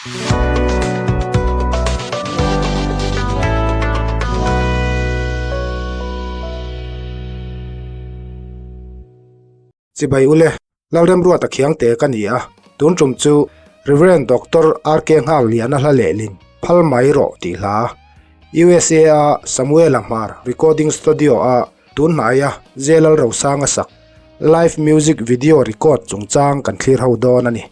Chibai ule, Lalremruata Khiangte ka ni a, tun tum chu Rev. Doctor RK Nghakliana hla lehlin Phal Mai Rawh tih hla, USA a Samuela Hmar Recording Studio a tun hnaia J Lalrosanga sak live music video record chungchang kan thlir ho dawn a ni.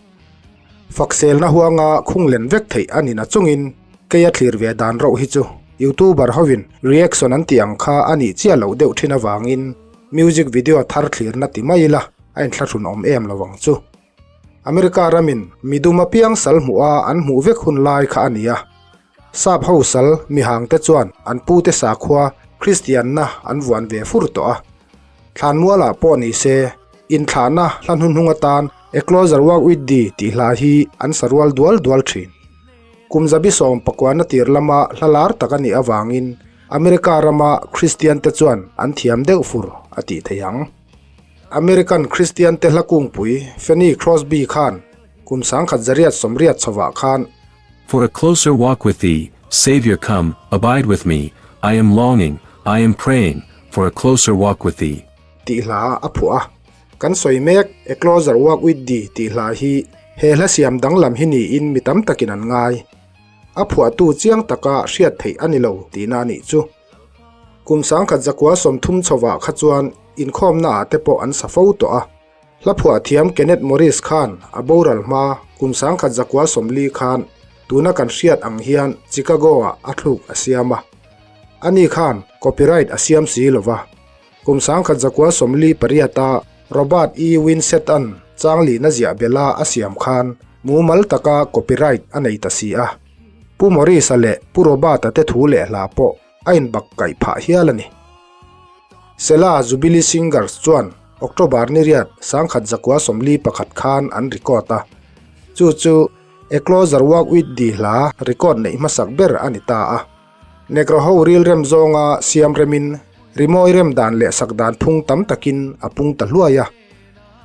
Fakselna huanga khunglen vek theih a ni na chungin keia thlir ve dan rauh hi chu YouTuber hovin reaction an tih ang kha a nih chiah loh deuh thin avangin music video thar thlirna ti mai ila a inthlahrun awm em lo ang chu. America ramin midum apiang sal hmuh a an hmuh vek hun lai kha a ni a. Sap ho sal mihangte chuan an pute sakhua Kristianna an vuan ve fur tawh a. Thlanmualah pawh ni se, inthlahna hla hnuhnung atan A Closer Walk With Thee tih hla hi an sa rual dual dual thin. Kum zabi 19 na tir lama hla lar tak a nih avangin America rama Kristiante chuan an thiam deuh fur a tih theih ang. American Kristiante hla kungpui Fanny Crosby khan kum 1980 chhovah khan For a closer walk with thee, Saviour come, abide with me, I am longing, I am praying, for a closer walk with thee. Tih hla a phuah a, kan sawi mek A Closer Walk With Thee tih hla hi he hla siam danglam hi niin mi tam takin an ngai. A phuahtu chiang taka hriat theih a ni lo tihna a nih chu. Kum 1930 chhovah kha chuan inkhawmna ah te pawh an sa fo tawh a. Hla phuah thiam Kenneth Morris khan a boral hma kum 1940 khan tuna kan hriat ang hian Chicago-ah a thluk a siam a. Ani khan copyright a siam si lo va. Kum 1948 a Robert E. Winsett-a'n changlihna ziah bela a siam khan mumal taka copyright a nei ta si a. Pu Morris-a leh Pu Robert-a te thu leh hla pawh a inbak kaih phah hial a ni. Selah Jubilee Singers chuan October ni riat 1941 khan an record a, chu chu A Closer Walk With Thee hla record neih hmasak ber a ni ta a. Negro ho rilrem zawnga siam remin rimawi rem dan leh sak dan phung tam takin a pung ta hluai a.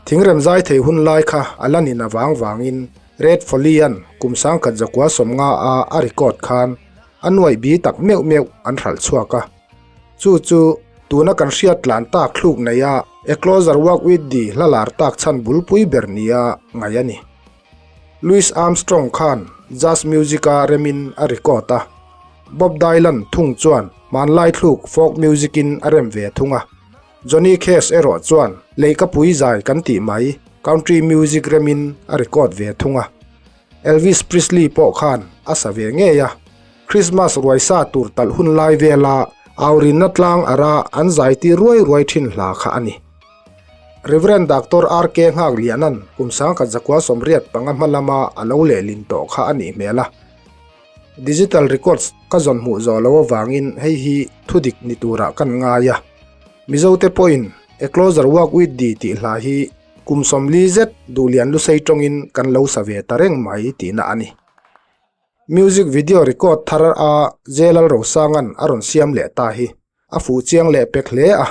Thingrem zai thei hun lai kha a la nin avang vangin Red Foley-a'n kum 1950 a a record khan a nuaih bi tak meuh meuh an hralh chhuak a. Chu chu tuna kan hriat tlan tak thluk nei a A Closer Walk With Thee hla lar tak chhan bulpui ber nia ngaih a ni. Louis Armstrong khan jazz music a remin a record a, Bob Dylan thung chuan hmanlai thluk folk music in a rem ve thung a. Johnny Cash erawh chuan leikapui zai kan tih mai country music remin a record ve thung a. Elvis Presley pawh khan a sa ve ngei a. Christmas ruai sa tur talh hun lai vela aurinna tlang ara an zai tir ruai ruai thin hla kha a ni. Rev. Doctor RK Nghakliana'n kum 1985 hma lama a lo lehlin tawh kha a nih hmel a. Digital records ka zawn hmuh zawh loh avangin hei hi thudik ni turah kan ngai a. Mizote pawhin A Closer Walk With Thee tih hla hi kum 40 zet duhlian lusei tawngin kan lo sa ve ta reng mai tihna a ni. Music video record thar a J Lalrosanga'n a rawn siam leh ta hi a fuh chiang leh pek hle a,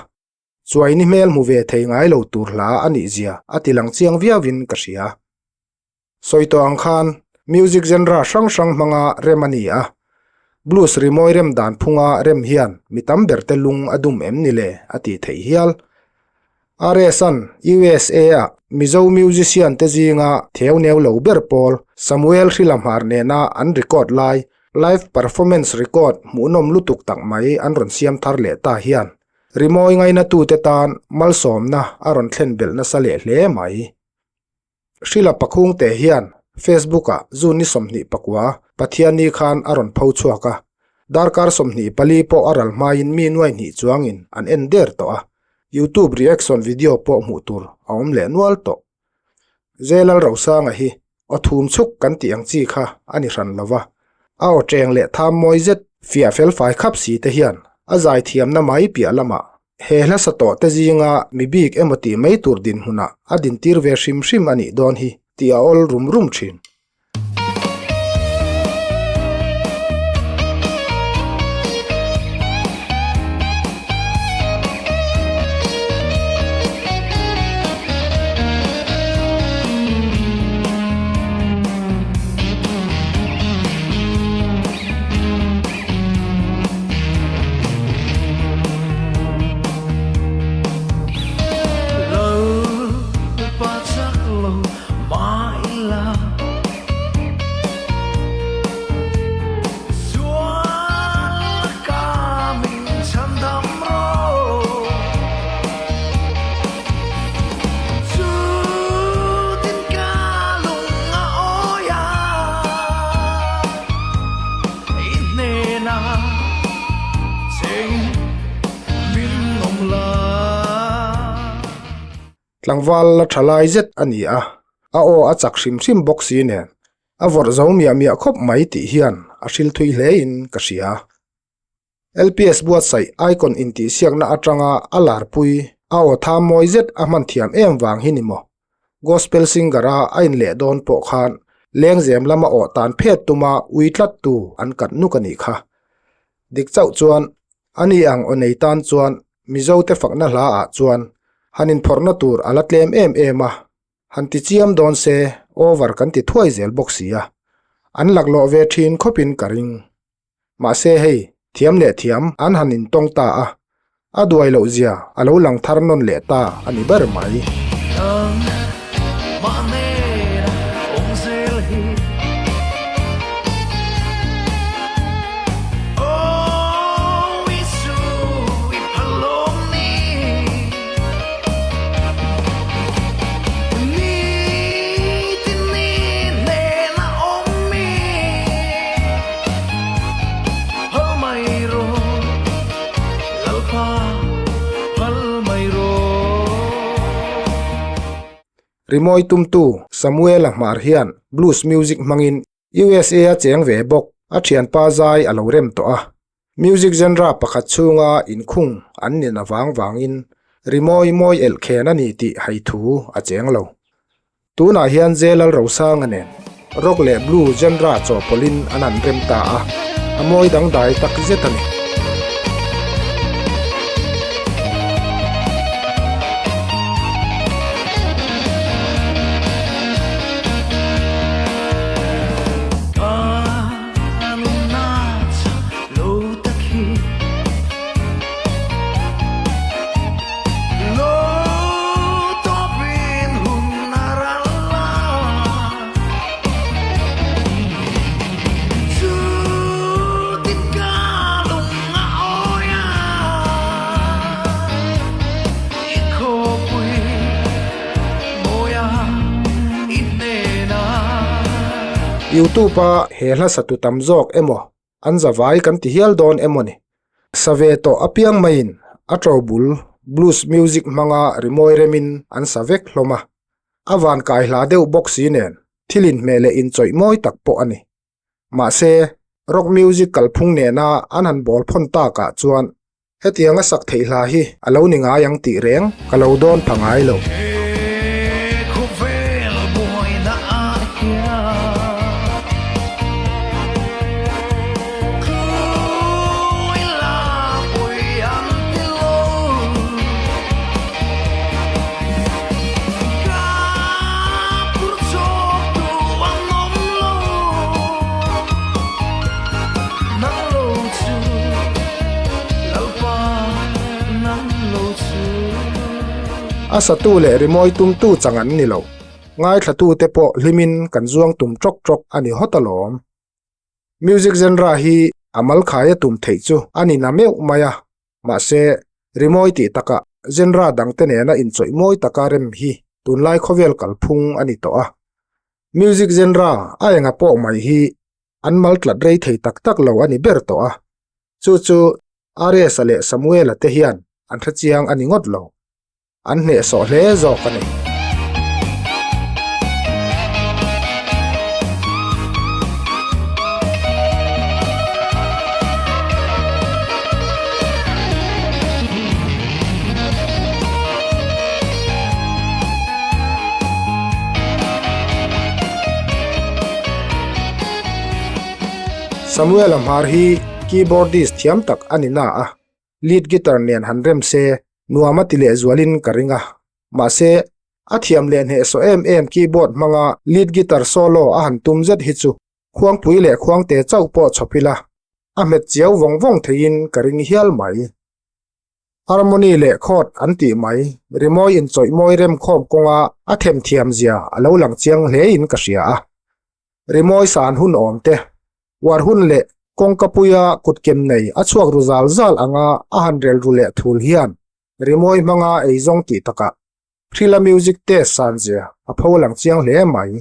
chuaini hmel hmu ve thei ngai lo tur hla a nih zia a ti lang chiang viauin ka hria. Sawi tawh ang khan music genre hrang hrang hmanga rem a ni a, blues rimawi rem dan phunga rem hian mi tam ber te lung a dum em ni le a tih theih hial. RS-a'n USA-a Mizo musician te zinga theu neu lo ber pawl Samuel Hrilamhar nena an record lai live performance record hmuhnawm lutuk tak mai an rawn siam thar leh ta hian rimawi ngainatute tan malsawmna a rawn thlen belh nasa leh hle mai. Hrila Pakhungte hian Facebook-ah June ni 24, Pathianni khan a rawn pho chhuak a, darkar 24 pawh a ral hmain mi nuai hnih chuangin an en der tawh a, YouTube reaction video pawh hmuh tur a awm leh nual tawh. J Lalrosanga hi aw thum chhuk kan tih ang chi kha a ni hran lo va, a aw teng leh tham mawi zet fiah fel fai khap si te hian a zaithiamna mai piah lamah He hla sa tawh te zinga mi bik emaw tih mai tur dinhmunah a dintir ve hrim hrim a nih dawn hi tih a awl rum rum thin. Tlangval la tha lai zet a ni a, a aw a chak hrim hrim bawk si nen a vawrh zo miah miah khawp mai tih hian a hril thui hlein ka hria. LPS buatsaih Icon intihsiakna atanga a larpui a aw tha mawi zet a hman thiam em vang hi ni maw? Gospel singer a a inleh dawn pawh khan lengzem lama aw tan phet tuma ui tlattu an kat nuk a nih kha. Dik chauh chuan ani ang aw nei tan chuan Mizote fakna hla ah chuan han inphawrhna tur a la tlem em em a, han ti chiam dawn se over kan ti thuai zel bawk si a, an laklawh ve thin khawpin ka ring. Mahse hei, thiam leh thiam an han intawng ta a, a duai loh zia a lo lang thar nawn leh ta a ni ber mai. Rimawi tumtu Samuela Hmar hian blues music hmangin USA a cheng ve bawk, a thianpa zai a lo rem tawh a. Music genre pakhat chhunga inkhung an nin avang vangin rimawi mawi elh khen a ni tih hai thu a cheng lo. Tunah hian J Lalrosanga nen rock leh blue genre chawhpawlhin an han rem ta a, a mawi dangdai tak zet a ni. YouTube a he hla satu tam zawk emaw an zavai kan ti hial dawn emaw ni. Sa ve tawh apiang maiin a to bul blues music hmanga rimawi remin an sa vek hlawm a. A van kai hla deuh bawk si nen thil inhmeh leh inchawih mawi tak pawh a ni. Mahse, rock music kalphung nena an han bawl phawn takah chuan hetianga sak theih hla hi a lo ni ngai ang tih reng ka lo dawn pha ngai lo. A satu leh rimawi tumtu chang an ni lo. Ngaithlatute pawh hlimin kan zuang tum tawk tawk a ni hawt alawm. Music genre hi a malkhaia tum theih chu a ni na meuh mai a. Mahse, rimawi tih takah genre dangte nena inchawih mawi taka rem hi tunlai khawvel kalphung a ni tawh a. Music genre a enga pawh mai hi an mal tlat rei thei tak tak lo a ni ber tawh a. Chu chu RS-a leh Samuel-a te hian an hrechiang a ni ngawt lo. An hnehsawh hle zawk a ni. Samuel-a hmar hi keyboardist thiam tak a ni na a, lead guitar nen han rem se nuam a ti leh zualin ka ring a. Mahse, a thiam leh hnehsawh em em keyboard hmanga lead guitar solo a han tum zet hi chu khuangpui leh khuangte chauh pawh chhawp ila, a hmet chiau vawng vawng theiin ka ring hial mai. Harmony leh chord an tih mai, rimawi inchawih mawi remkhawm kawnga a themthiam zia a lo lang chiang hlein ka hria a. Rimawi san hun awm te, uar hun leh kawngka puia kutkem nei a chhuak ru zal zal anga a han rel ru leh thul hian rimawi hmanga eizawng tih takah Thriller music test san zia a pho lang chiang hle mai.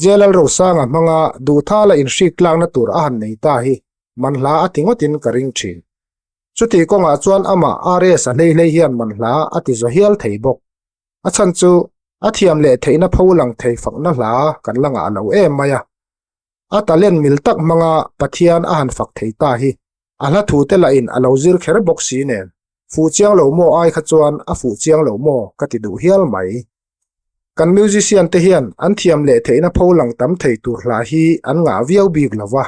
Jalal Rosanga hmanga duhthala inhrik tlakna tur a han nei ta hi manhla a ti ngawtin ka ring thin. Chutih kawngah chuan amah RS a hlei hlei hian manhla a ti zaw hial thei bawk. A chhan chu a thiam leh theihna pho lang thei fakna hla kan la ngah lo em mai a. A talent mil tak hmanga Pathian a han fak thei ta hi a hla thu te lahin a lo zir kher bawk si nen fuh chiang lo maw ai kha chuan a fuh chiang lo maw ka ti duh hial mai. Kan musician te hian an thiam leh theihna pho lang tam thei tur hla hi an ngah viau bik lo va.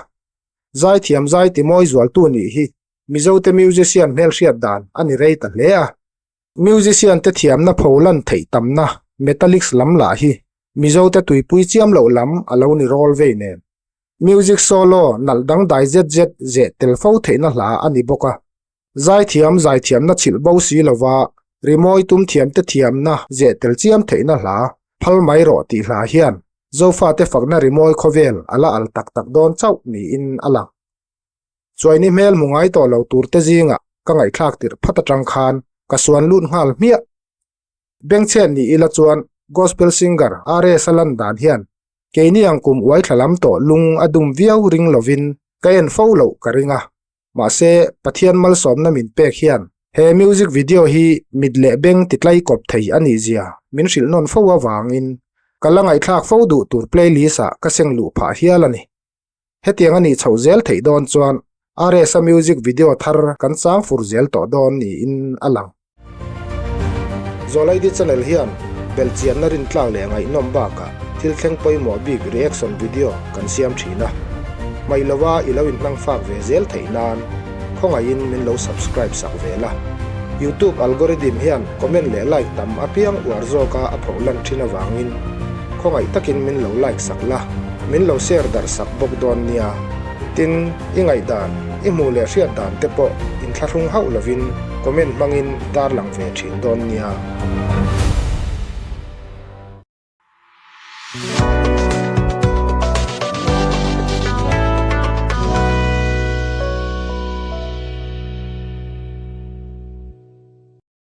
Zaithiam zai ti mawi zualtu nih hi Mizote musician hmelhriat dan a ni rei ta hle a. Musician te thiamna pho lan theih tamna Metallics lam lah hi Mizote tuipui chiam loh lam a lo ni rawl vei nen. Music solo nalh dangdai zet zet zeh tel fo theihna hla a ni bawk a. Zaithiam zaithiamna chhilh bo si lova rimawi tum thiamte thiamna zeh tel chiam theihna hla phal mai rawh tih hla hian Zofate fakna rimawi khawvel a la al tak tak dawn chauh niin a lang. Chuaini hmel hmu ngai tawh lo turte zingah ka ngaihthlak tirh phat atang khan ka suan lut nghal hmiah. Bengchhet ni ila chuan Gospel singer RS a lan dan hian keini ang kum uai thla lam tawh lung a dum viau ring lovin ka en fo loh ka ring a. Mahse Pathian malsawmna min pek hian he music video hi mit leh beng ti tlai kawp thei a nih zia min hrilh nawn fo avangin ka la ngaihthlak fo duh tur playlist ah ka seng luh phah hial a ni. Hetiang a nih chhoh zel theih dawn chuan RS-a music video thar kan chang fur zel tawh dawn niin a lang. Zawlaidi channel hian belhchianna rintlak leh ngaihnawm bakah thil thleng pawimawh bik reaction video kan siam thin a. Hmaih lova i lo inhmang fak ve zel theih nan khawngaihin min lo subscribe sak ve la. Youtube algorithm hian comment leh like tam apiang uar zawka a phoh lan thin avangin khawngaih takin min lo like sak la, min lo share darh sak bawk dawn nia. Tin, i ngaihdan, i hmuh leh hriat dan te pawh inthlahrung hauh lovin comment hmangin darlang ve thin dawn nia.